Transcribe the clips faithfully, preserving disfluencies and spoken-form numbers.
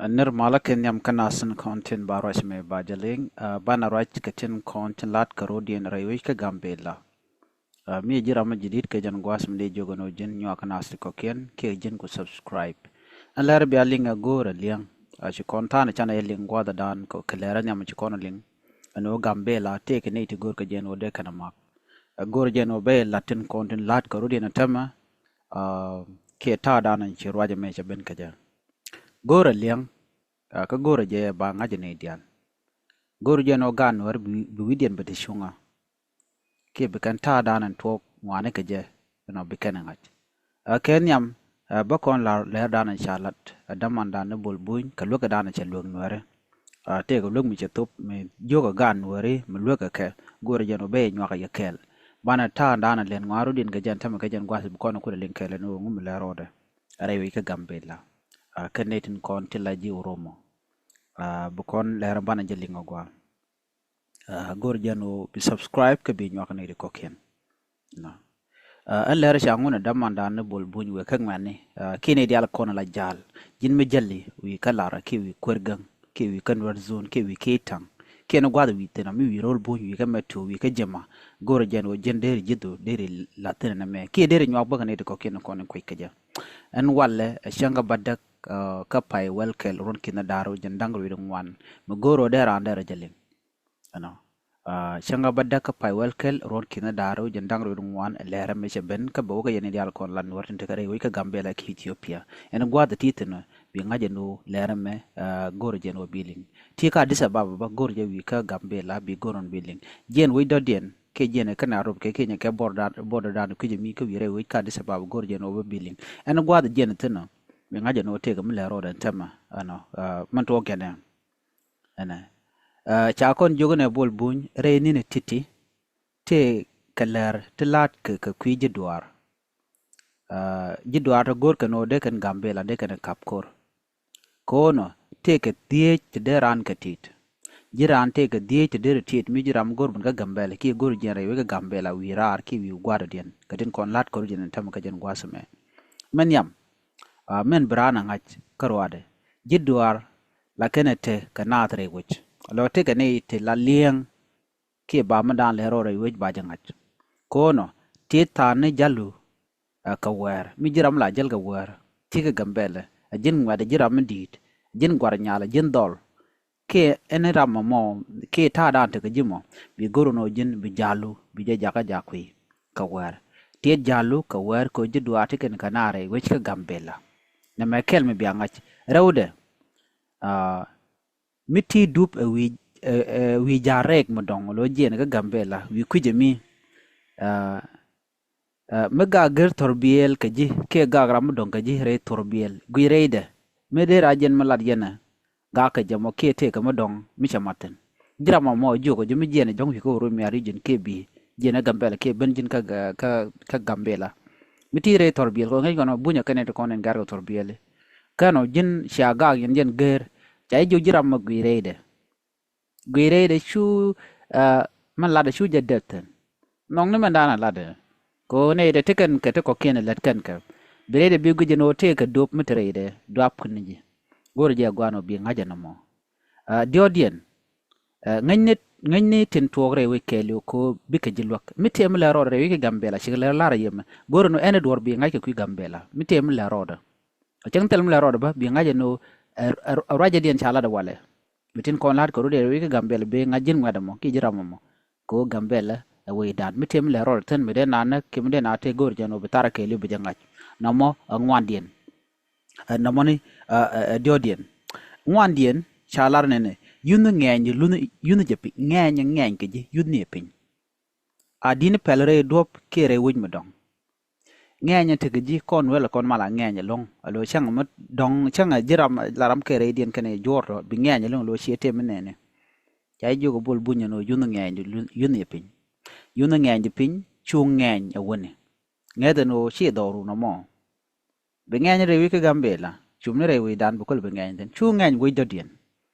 Nir malä kɛ nhiam kä nasin kɔn tin ba ruac mɛ ba jɛ liŋ, banɛ ruac kɛ tin kɔn tin lat kɛ rɔdiɛn rɛy wec kä Gambila. Mi ji̱ ram mi ji̱ dit kɛ jɛn gua̱a̱th mi dee jiök ɛn ɣöö ji̱n nyuak kä nasin kɔ̱kiɛn kiɛ ji̱n ku subscribe. Ɛn lɛr bia liŋ ɛ go̱o̱rɛ liɛŋ. Ci kɔn tha̱a̱n canɛ jɛ liŋ gua̱a̱th ɛ daan kɛ lɛr ɛ nhiam ci kɔn liŋ. Ɛn ɣöö Gambila tëëkɛ nɛy ti go̱o̱r kɛ jɛn ɣöö dee kɛn ɛ mak. Ɛ go̱o̱rɛ jɛn ɣöö bɛ la̱t tin kɔn tin la̱t kɛ rɔdiɛn ɛ tämɛ. Kiɛ ta̱a̱ daan ci ruac ɛmɛ cɛ ben kɛ jɛ. Go̱o̱rɛ liɛŋ. Kä go̱o̱rɛ jɛ ba ŋa̱c ni diaal. Go̱o̱rɛ jɛ nɔ gaat Nuäär bi wi̱diɛn bɛ ti cuŋä. Kiɛ bi kɛn ta̱a̱ daan ɛn tuɔɔk ŋuani kɛ jɛ ɛnɔ bi kɛn ŋa̱c. Kɛ nhiam bä kɔn la lɛr daan ca lat ɛ däman daan ni Bol Buny kɛ luäk ɛ daan cɛ luäk Nuääri. Tëëkɛ luäk mi cɛ thop mi jiökɛ gaat Nuääri mi luäk ɛ kɛ go̱o̱rɛ jɛ nɔ bɛ nyuak ɛ yɛ kɛɛl. Banɛ ta̱a̱ daan ɛ lɛn ŋuan rɔdiɛn kɛ jɛn tämɛ kɛ jɛn gua̱th bi kɔn ɛ kulɛ liŋ kɛɛl ɛn ɣöö ŋu mi lɛr rɔɔdɛ. Rɛy wec kä Gambila. Kä nɛy tin kɔn ti la ji̱ Oromo. Bi kɔn lɛr banɛ jɛ liŋ ɔ gua. Go̱r jɛn ɣöö bi subscribe kä bi nyuak nɛy ti kɔ̱kiɛn. Ɛn lɛr ca ŋun ɛ dämandan ni Bol Buny wee kä ŋuɛ̈tni. Kiɛ nɛy diaal kɔn la ja̱l ji̱n mi jäli wi̱i̱ kä Lar kiɛ wi̱i̱ Kuer Gäŋ kiɛ wi̱i̱ kä Nuer Zone kiɛ wi̱i̱ Ki̱i̱taŋ kiɛ ni gua̱th wi̱i̱ thi̱n mi wi̱i̱ Rol Buny wi̱i̱ kä Mɛtu wi̱i̱ kä Jema. Go̱r jɛn ɣöö ji̱n deri ji̱dhu deri la thi̱n ɛn ɛmɛ kiɛ deri nyuak bäkɛ nɛy ti kɔ̱kiɛn kɔn in kuec kä jɛ. Ɛn walɛ ɛ cäŋ kä bädäk kä pay wɛl kɛl ruɔ̱n ki̱n da̱r wä jɛn da̱ŋ rɛw wi̱cdɛ ŋuan. Mi go̱o̱r ɣöö dee raan dee rɔ jɛ liŋ. Ɛnɔ cäŋ kä bädäk kä pay wɛl kɛl ruɔ̱n ki̱n da̱r wä jɛn da̱ŋ rɛw wi̱cdɛ ŋuan lɛrɛ mi cɛ ben kä bɛ wä kä yɛn i̱ diaal kɔn la Nuäär tin tekɛ rɛy wec kä Gambila kiɛ Ethiopia. Ɛn gua̱a̱th ti thi̱n bi ŋa̱c ɛn ɣöö lɛrɛ mɛ go̱o̱r jɛn ɣöö bi liŋ. Ti kä Addis Ababa bä go̱o̱r jɛ wi̱i̱ kä Gambila bi go̱o̱r ɣöö bi liŋ. Jiɛn wec dɔ̱diɛn kiɛ jiɛn kä Nairobi kɛ Kenya kɛ border dan kui̱c mi kä wi̱i̱ rɛy wec kä Addis Ababa go̱o̱r jɛn ɣöö bi liŋ. Ɛn gua̱a̱th jiɛn thi̱n mi ŋa̱c ɛn ɣöö tëëkɛ mi lɛr rɔɔdɛ ɛn tämɛ ɛnɔ. Mɛn tuɔɔk kɛnɛ ɛnɛ ca kɔn jiök ɛn ɛ Bol Buny rɛy ni̱n ɛ ti̱ti̱. Tëëkɛ lɛr ti la̱a̱t kɛ kɛ kui̱ ji̱ duaar. Ji̱ duaar ti go̱o̱r kɛn ɣöö dee kɛn Gambila dee kɛn ɛ ka̱p ko̱r. Ko̱o̱nɔ tëëkɛ dhieec ti dee raan kɛ ti̱i̱t. Ji̱ raan tëëkɛ dhieec ti dee ri ti̱i̱t mi ji̱ ram go̱r ben kä Gambila kiɛ go̱r jiɛn rɛy wec kä Gambila wi̱i̱ raar kiɛ wi̱i̱ gua̱a̱r diɛn kɛ tin kɔn la̱t kɔr jiɛn ɛn tämɛ kä jɛn gua̱a̱th ɛmɛ. Mɛn nhiam mɛn bi raan a ŋa̱c kä ruaadɛ. Ji̱ duaar la kɛn ɛ te kɛ naath rɛy wec. Lɔ tëëkɛ ni ti la li̱eŋ kiɛ ba mi daan lɛ rɔ rɛy wec ba jɛ ŋa̱c. Ko̱o̱nɔ ti tha̱a̱n ni ja̱lu ɛ kɛ wäär mi ji̱ ram la jäl kɛ wäär ti kɛ Gambɛlɛ ɛ ji̱n ŋuɛ̈t ɛ ji̱ ram mi di̱i̱t ji̱n gua̱r nyal ɛ ji̱n dhɔl. Kiɛ ɛn ram mɔ mɔ kiɛ ta̱a̱ daan tekɛ ji̱ mɔ bi go̱r ɛn ɣöö ji̱n bi ja̱lu bi jɛ jakä ja̱ kui̱ kɛ wäär. Tiet ja̱lu kɛ wäär kɛ ɣöö ji̱ duaar ti kɛn kɛ naar rɛy wec kä Gambɛlɛ. Nɛmɛ kɛl mi bia ŋa̱c rɛwdɛ. Mi ti dup ɛ wi̱i̱ ɛ wi̱i̱ ja̱ rɛɛk mi dɔ̱ŋ lo̱ jiɛn kä Gambɛlɛ wi̱i̱ kui̱c ɛ mi. Mi gak gër thor biɛɛl kɛ ji̱ kiɛ gak ram mi dɔ̱ŋ kɛ ji̱ rɛy thor biɛɛl gui̱ rɛydɛ. Mi dee ra jiɛn mi lat yɛn ɛ gak kɛ jɛ mɔ kiɛ tëëkɛ mi dɔ̱ŋ mi cɛ mat thi̱n. Ji̱ ram mɔ mɔ jiök ɛ ji̱ mi jiɛn ɛ jɔ̱ŋ wi̱i̱ kä Oromia region kiɛ bi̱i̱ jiɛn ɛ Gambɛlɛ kiɛ ben ji̱n kä kä kä Gambɛlɛ. Mi ti rɛy thor biɛɛl kɛ ŋäc kɔn ɔ bunyä kɛn ɛ ti kɔn ɛn gɛr kɛ thor biɛɛl. Kɛn ɔ ji̱n cia gak yɛn jiɛn gër ca ji̱ jiök ji̱ ram mɔ gui̱ rɛydɛ. Guiy rɛydɛ cu mi latdɛ cu jɛ deth thi̱n. Nhɔkni mɛn da̱a̱n a latdɛ kɛ ɣöö nɛy dee ti kɛn kɛ ti kɔ̱kiɛn ɛ lät kɛn kɛ. Bi rɛydɛ bi guic ɛn ɣöö tëëkɛ duɔ̱p mi te rɛydɛ dua̱p kä ni ji̱. Go̱o̱rɛ jɛ gua̱a̱n ɣöö bi ŋa̱c ɛn ɛmɔ. Diɔ̱ɔ̱diɛn ŋäcni ŋäcni tin tuɔɔk rɛy wec kɛɛliw kɛ ɣöö bikɛ ji̱ luäk mi tëë mi lɛ rɔɔdɛ rɛy wec kɛ Gambɛla cikɛ lɛ lar a yɛmɛ. Go̱o̱rɛ ni ɣöö ɛn ɛ duɔ̱ɔ̱r bi ŋa̱c kɛ kui̱ Gambɛla mi tëë mi lɛ rɔɔdɛ. Cäŋ thil mi lɛ rɔɔdɛ bä bi ŋa̱c ɛn ɣöö ɛ ruacädiɛn ca latdɛ walɛ. Bi tin kɔn la̱t kɛ rut ɛ wi̱i̱ kä Gambɛlɛ bi ŋa̱c ji̱n ŋuɛ̈t ɛmɔ kiɛ ji̱ ram ɛmɔ. Kɛ ɣöö Gambɛlɛ ɛ wecdan mi tëë mi lɛ rɔɔdɛ thi̱n mi dee naan näk kiɛ mi dee naan tëë go̱o̱r jɛn ɣöö bi tharɛ kɛɛliw bi jɛ ŋa̱c. Nɔmɔ ɛ ŋuandiɛn. Nɔmɔni ɛ diɔ̱ɔ̱diɛn. Ŋuandiɛn ca lar nɛnɛ yuthni ŋɛɛny di luthni yuthni jɛ piny ŋɛɛny ŋɛɛny kɛ ji̱ yuthni ɛ piny. A di̱t ni pɛl rɛy duɔ̱p kiɛ rɛy wec mi dɔ̱ŋ. Ŋɛɛnyɛ tekɛ ji̱ kɔn wël kɔn mal a ŋɛɛnyɛ lo̱ŋ a lo̱ cäŋ mi dɔ̱ŋ cäŋ a ji̱ ram la ram kɛ rɛydiɛn kɛnɛ juɔ̱ɔ̱r tɔ bi ŋɛɛnyɛ lo̱ŋ a lo̱ ciɛ tëë mi nɛɛni. Ca ji̱ jiök a Bol Buny ɛn ɣöö yuthni ŋɛɛny di yuthni ɛ piny. Yuthni ŋɛɛny di piny cu ŋɛɛny ɛ wäni. Ŋɛth ɛn ɣöö ci dhɔru nɔmɔ. Bi ŋɛny rɛy wi̱c kä Gambɛla cum ni rɛy wi̱cdan bi köl bi ŋɛny thi̱n cu ŋɛny wec dɔ̱diɛn.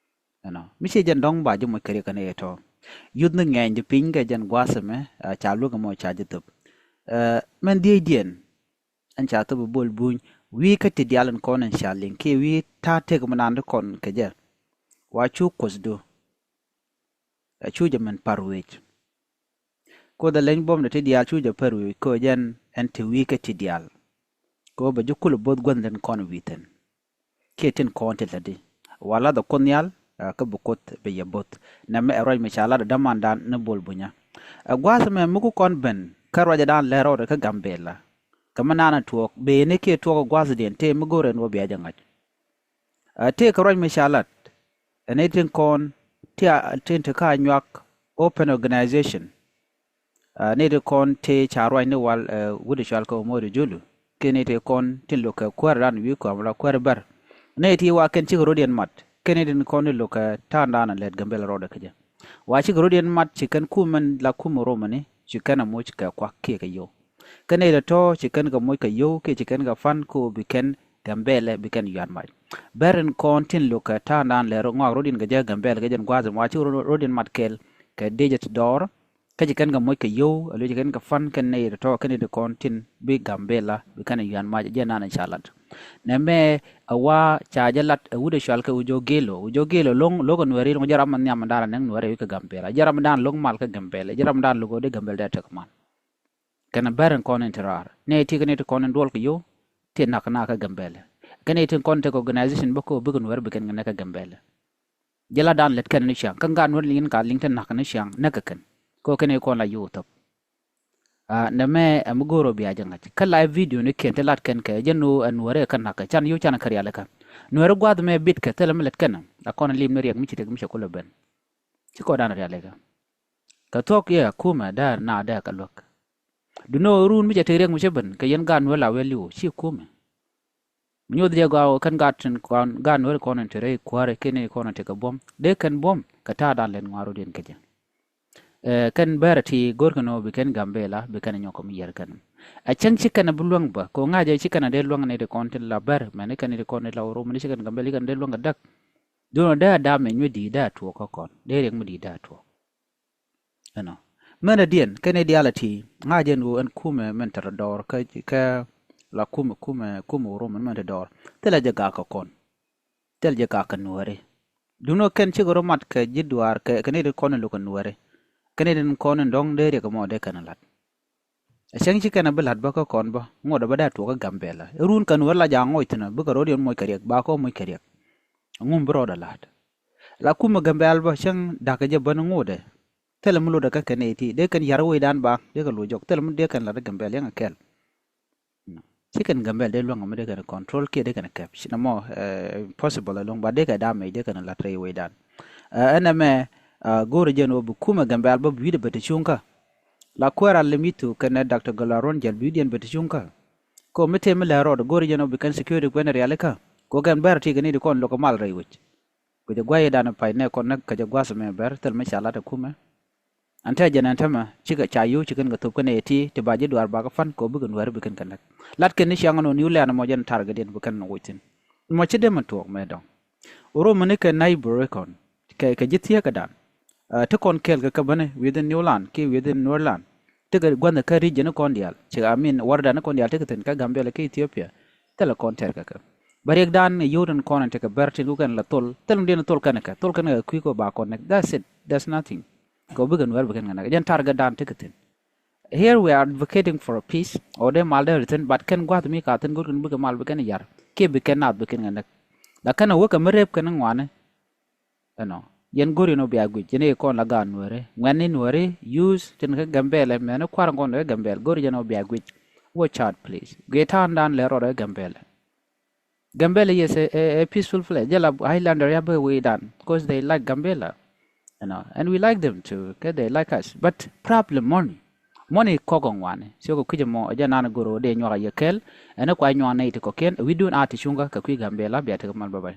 Ɛnɔ mi ciɛ jɛn dɔ̱ŋ ba ji̱ moc kɛ riɛk kɛn ɛ tɔ. Yuthni ŋɛny di piny kɛ jɛn gua̱a̱th ɛmɛ ca luäk ɛmɔ ca ji̱ thöp. Mɛn dhiecdiɛn ɛn ca thöp ɛ Bol Buny. wi̱i̱ kä ti diaal in kɔn in ca liŋ kiɛ wi̱i̱ ta̱a̱ tëk mi naan ti kɔn kɛ jɛ. Wa cu Kuothdu ɛ cu jɛ min pa̱r wec. Kuoth ɛ leny buɔ̱mdɛ ti diaal cu jɛ pa̱r wec kɛ jɛn ɛn ti wi̱i̱ kä ti diaal. Kɛ ɣöö bɛ ji̱ kulɛ bo̱th gua̱th in kɔn wi̱i̱ thi̱n kiɛ tin kɔn ti lätdi. Wa lathɛ Kuoth Nhial kä bi Kuoth bi yɛ bo̱th. Nɛmɛ ɛ ruac mi ca lat ɛ dämandan ni Bol Bunyä. Ɛ gua̱a̱th ɛmɛ mi ku kɔn ben kä ruacdan lɛr rɔɔdɛ kä Gambɛla. Kɛ mi naan ɛ tuɔɔk beni kiɛ tuɔɔk ɛ gua̱a̱thdiɛn tëë mi go̱o̱rɛ ni wä bia jɛ ŋa̱c. Ɛ tëë kɛ ruac mi ca lat ɛ ni tin kɔn ti a tin ti ka nyuak open organization. Ɛ ni ti kɔn ti ca ruac ni wal ɛ wut cual kɛ Omori Julu. Kɛ ni ti kɔn tin lo̱k kɛ kuäär ran wi̱i̱ kɔm la kuäär bär. Ni ti wa kɛn cikɛ rɔ̱diɛn mat kɛ ni ti kɔn ti lo̱k kɛ ta̱a̱ndan ɛ lɛt Gambɛla rɔɔdɛ kä jɛ. Wa cikɛ rɔ̱diɛn mat ci kɛn kumɛn la kumɛ romani ci kɛn ɛ moc kɛ kuak kiɛ kɛ yio̱w. Kɛn nɛy tɔ̱tɔ̱ ci kɛn kɛ moc kɛ yio̱w kiɛ ci kɛn kɛ pan kɛ ɣöö bi kɛn Gambɛlɛ bi kɛn yuan mac. Bɛr in kɔn tin lo̱k kɛ ta̱a̱ndan lɛ ŋɔak rɔ̱diɛn kɛ jɛ Gambɛlɛ kɛ jɛn gua̱a̱th in wa ci rɔ̱diɛn mat kɛɛl kɛ dee jɛ ti dɔɔr. Kä ci kɛn kɛ moc kɛ yio̱w ɛ lo̱c ci kɛn kɛ pan kɛn nɛy tɔ̱tɔ̱ kɛn nɛy ti kɔn tin bi Gambɛlɛ bi kɛn yuan mac jɛ naan in ca lat. Nɛmɛ ɛ wa ca jɛ lat ɛ wut ɛ cual kɛ Ojok Gilo. Ojok Gilo lo̱ŋ lo̱k ɛ Nuɛri lo̱ŋ jɛ ram in nhiam in da̱a̱n a näk Nuɛri wi̱c kɛ Gambɛlɛ. Jɛ ram in da̱a̱n lo̱ŋ mal kä Gambɛlɛ. Jɛ ram in da̱a̱n lo̱k ɛ dee Gambɛlɛ dee tek mal. Kɛn bɛr in kɔn in ti raar ni ti kɛn ti kɔn in duɔl kɛ yio̱w ti nak nak kä Gambɛlɛ. Kɛn ti kɔn tek organization bä ko bikɛ Nuɛr bikɛn kɛ näk kä Gambɛlɛ. Jɛ la dan lät kɛn ni ciaŋ kä gat Nuɛr liŋ in ka liŋ ti nak ni ciaŋ näk kɛ kɛn. Ko kɛn kɔn la yio̱w thop. Nɛ mɛ ɛ mi go̱o̱r ɔ bia jɛ ŋa̱c kä live video ni kɛn ti lat kɛn kɛ jɛ nu ɛ Nuɛr ɛ kä nak kɛ can yio̱w can kɛ rialikä. Nuɛr gua̱th mɛ bit kɛ thilɛ mi lät kɛn a kɔn lim ni riɛk mi ci tek mi cɛ kulɛ ben. Ci kɔdan rialikä. Kɛ thuɔ̱k yɛ kumɛ dee na dee kɛ luäk. Duno run mi cɛ tëk riɛk mi cä ben kɛ yɛn gaat Nuɛr la wee li̱w ci kumɛ. Mi nyoth jɛ gɔaa kɛn gaat tin kɔn gaat Nuɛr kɔn in te rɛy kuäärɛ kɛn in kɔn in te kɛ buɔ̱m dee kɛn buɔ̱m kɛ ta̱a̱ dan lɛn ŋuan rɔ̱diɛn kɛ jɛ. Kɛn bɛrɛ ti go̱rkɛ nɔ bi kɛn Gambɛla bi kɛn nyɔk kɛ mi yɛr kɛn. Ɛ cäŋ ci kɛn bi luäŋ bä kɛ ŋa̱cɛ ci kɛn dee luäŋ ni ti kɔn tin la bɛr mɛn ni kɛn ti kɔn ti la wä rom ni ci kɛn Gambɛla ci kɛn dee luäŋ kɛ däk. Duno dee a dam mi nyuɛ di dee a tuɔɔk kä kɔn dee riɛk mi di dee a tuɔɔk. Ɛnɔ mɛn a diɛn kɛn idiality ŋa̱c ɛn ɣöö ɛn kumɛ mɛn tɛr dɔɔr kä kä la kumɛ kumɛ kumɛ wä rom mɛn tɛr dɔɔr. Thilɛ jɛ gak kɛ kɔn thilɛ jɛ gak kɛ Nuɛri. Duno kɛn cikɛ rɔ mat kɛ ji̱ duaar kɛ kɛ ni di kɔn in lo̱k kɛ Nuɛri. Kɛ ni di kɔn in dɔ̱ŋ dee riɛk mɔ dee kɛn lat. Ɛ cäŋ ci kɛn a bi la̱t bä kä kɔn bä ŋot a bä dee a tuɔɔk kä Gambɛla. Ɛ run kɛn wä la ja̱a̱ŋ ŋɔc thi̱n a bikɛ rɔ̱diɛn moc kɛ riɛk ba kɔ moc kɛ riɛk. Ŋum bi rɔɔdɛ la̱t. La kumɛ Gambɛl bä cäŋ da̱k kɛ jɛ bän ŋotdɛ. Thilɛ mi lotdɛ kä kɛn ɛ ti dee kɛn ya̱r wecdan ba dee kɛ lo̱c jɔk thilɛ mi dee kɛn la̱t ɛ Gambɛl yɛŋ ɛ kɛl. Ci kɛn Gambɛl dee luäŋ mi dee kɛn control kiɛ dee kɛn kɛp ci nɔmɔ possible ɛ luäŋ ba dee kɛ damage dee kɛn la̱t rɛy wecdan. Ɛn ɛmɛ go̱o̱rɛ jɛn wä bi kumɛ Gambɛl bä bi wi̱cdɛ bɛ ti cuŋkä. La kuɛɛr a lɛ mi thuk kɛnɛ Doctor Galaruɔn jɛl bi wi̱diɛn bɛ ti cuŋkä. Ko mi tëë mi lɛ rɔɔd go̱o̱rɛ jɛn wä bi kɛn security kuɛn rialikä. Ko kɛn bɛr ti kɛ ni di kɔn lokä mal rɛy wec. Kɛ jɛ gua̱c idan pay nɛ kɔn näk kɛ jɛ gua̱th mɛ bɛr thil mi ca lat ɛ kumɛ. Ɛn tɛ jɛn ɛn tämɛ cikɛ ca yio̱w ci kɛn kɛ thop kɛn ɛ ti ti ba ji̱ duaar bakɛ pan kɛ ɣöö bikɛ Nuɛɛri bi kɛn kɛ näk. Lat kɛn ni ciaŋ ɛn ɣöö niw lɛ̈ɛ̈n ɛmɔ jɛn targetdiɛn bi kɛn woc thi̱n. Mɔ ci dee mɛ tuɔɔk mɛ dɔ̱ŋ. Ɣöö rom mi ni kɛ neighbor kɔn kɛ kɛ ji̱ thieekädan. Ti kɔn kɛɛl kɛ kä bäni within New Land kiɛ within Nuer Land. Ti kɛ gua̱nh kä region kɔn diaal ci I mean wardan kɔn diaal ti kɛ thi̱n kä Gambɛla kä Ethiopia. Thilɛ kɔn tɛr kɛ kɛ bä riɛkdan yio̱w tin kɔn in ti kɛ bɛr tin ku kɛn la thol thil mi diɛn thol kɛn kɛ thol kɛn kɛ kui̱ kɔ ba kɔn nɛk. That's it. That's nothing. Kɛ bikɛ Nuɛɛr bi kɛn kɛ nɛk jɛn targetdan ti kɛ thi̱n. Here we are advocating for a peace. Ɔ dee mal dee ri thi̱n but kɛn gua̱th mi ka thi̱n go̱r kɛn bikɛ mal bi kɛn yar kiɛ bi kɛn naath bi kɛn kɛ nɛk. La kɛn a wä kɛ mi rep kɛn ŋuani. Ɛnɔ yɛn go̱r yɛn ɔ bia guic yɛn i̱ kɔn la gaat Nuɛɛri ŋuɛ̈tni Nuɛɛri use tin kä Gambɛla mɛni kua̱r ŋɔn kä Gambɛla go̱r yɛn ɔ bia guic. Watch out please guic ta̱a̱ndan lɛ rɔɔd kä Gambɛla. Gambɛla yes a, a, a peaceful place jɛ la Highlander ya bä wecdan cause they like Gambɛla. You know, and we like them too kä they like us but problem money. Money kɔk ɔ ŋuani ciök ɔ kui̱c ɛmɔ ɛ jɛ nan go̱r ɔ dee nyuak a yɛ kɛl. Ɛn ɛ kua nyuak nɛy ti kɔkiɛn we don't add ti cuŋkä kɛ kui̱ Gambɛla bia tekɛ mal bä bä.